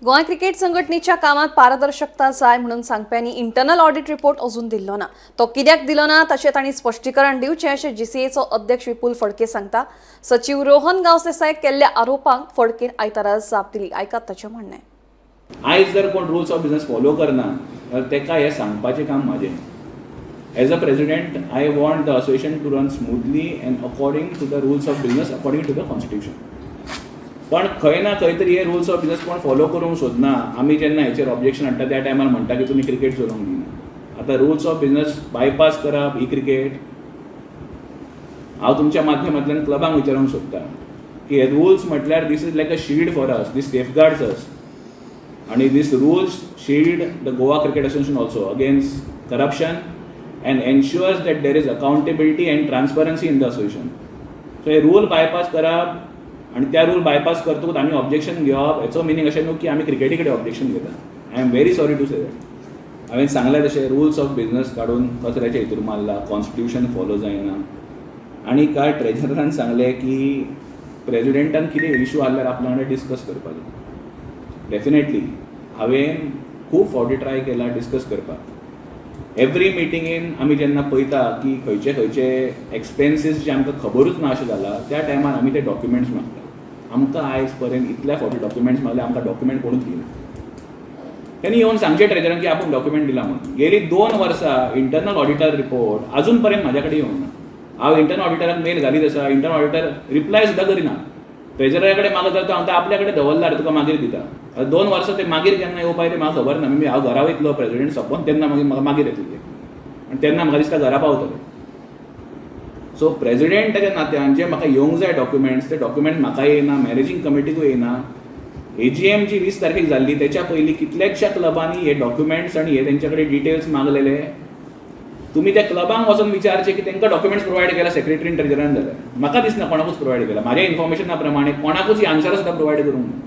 Goa cricket संघटनेच्या कामात पारदर्शकता जाय म्हणून सांगप्यांनी इंटरनल ऑडिट रिपोर्ट अजून दिल्लो ना. तो कित्याक दिलो ना ताचें तांणी स्पश्टीकरण दिवचें अशें जीसीएचो अध्यक्ष विपुल फडके सांगता. सचीव रोहन गांवस देसाय केल्ल्या आरोपांक फडकेन आयतारा जाप दिली. आयकात ताचें म्हणणें. आयज जर कोण रुल्स ऑफ बिजनस फॉलो करना जाल्यार तेका हें सांगपाचें काम म्हाजें. As a president, I want the association to run smoothly and according to the rules of business, according to the constitution. पण खंय ना खंय तरी हे रुल्स ऑफ बिजनस कोण फॉलो करूंक सोदना. आमी जेन्ना हेचेर ऑब्जेक्शन हाडटा त्या टायमार म्हणटा की तुमी क्रिकेट चलोवंक दिना. आतां रुल्स ऑफ बिजनस बायपास करप ही क्रिकेट? हांव तुमच्या माध्यमांतल्यान क्लबांक विचारूंक सोदता की हे रुल्स म्हटल्यार this is like a shield for us, this safeguards us आणि this rules shield the Goa Cricket Association also against corruption and ensures that there is accountability and transparency in the association. So hey rule bypass करप आनी त्या rule bypass करतकूच आमी objection घेवप हेचो meaning अशें न्हू की आमी क्रिकेटी कडेन ऑब्जेक्शन घेता. I am very sorry to say that. हांवें सांगलें तशें रुल्स ऑफ बिजनस काडून कचऱ्याच्या हितूर मारला, कॉन्स्टिट्यूशन फॉलो जायना. आनी काल ट्रेजरान सांगलें की प्रेजिडेंटान कितें इशू आहल्यार आपल्या वांगडा डिस्कस करपाचें. डेफिनेटली हांवें खूब फावटी ट्राय केला डिस्कस करपाक. एवरी मिटिंगेन आमी जेन्ना पळयता की खंयचे खंयचे एक्सपेन्सीस जे आमकां खबरूच ना अशें जाला, त्या टायमार आमी ते डॉक्युमेंट्स मागता. आमकां आयज पर्यंत इतल्या फावटी डॉक्युमेंट्स मागले, आमकां डॉक्युमेंट कोणूच दिना. तेणी येवन सांगचें ट्रेजरान की आपूण डॉक्युमेंट दिला म्हणून. गेली 2 वर्सां इंटरनल ऑडिटर रिपोर्ट अजून पर्यंत म्हाज्या कडेन येवंक ना. हांव इंटरनल ऑडिटराक मेल घालीत आसा, इंटरनल ऑडिटर रिप्लाय सुद्दां करिना. ट्रेजरा कडेन मागत जाल्यार तो सांगता, आपल्या कडेन दवरला रे, तुका मागीर दिता. आतां 2 वर्सां ते मागीर केन्ना येवपाक तें म्हाका खबर ना. म्हणजे हांव घरा वयतलो प्रेसिडेंट सोंपोन तेन्ना मागीर म्हाका मागीर येतले ते आनी तेन्ना म्हाका दिसता घरा पावतले. सो प्रेसिडेंटाच्या नात्यान जे म्हाका येवंक जाय डॉक्युमेंट्स, ते डॉक्युमेंट म्हाका येयना, मॅनेजींग कमिटीकूय येयना. एजीएम जी 20 तारखेक जाल्ली त्याच्या पयलीं कितल्याशा क्लबांनी हे डॉक्युमेंट्स आनी हे तेंच्या कडेन डिटेल्स मागलेले. तुमी त्या क्लबांक वचून विचारचे की तांकां डॉक्युमेंट्स प्रोवायड केला सेक्रेटरीन, ट्रेजरान जाल्यार. म्हाका दिसना कोणाकूच प्रोवायड केला. म्हाज्या इन्फॉर्मेशना प्रमाणे कोणाकूच ही आन्सरां सुद्दां प्रोवायड करूंक ना.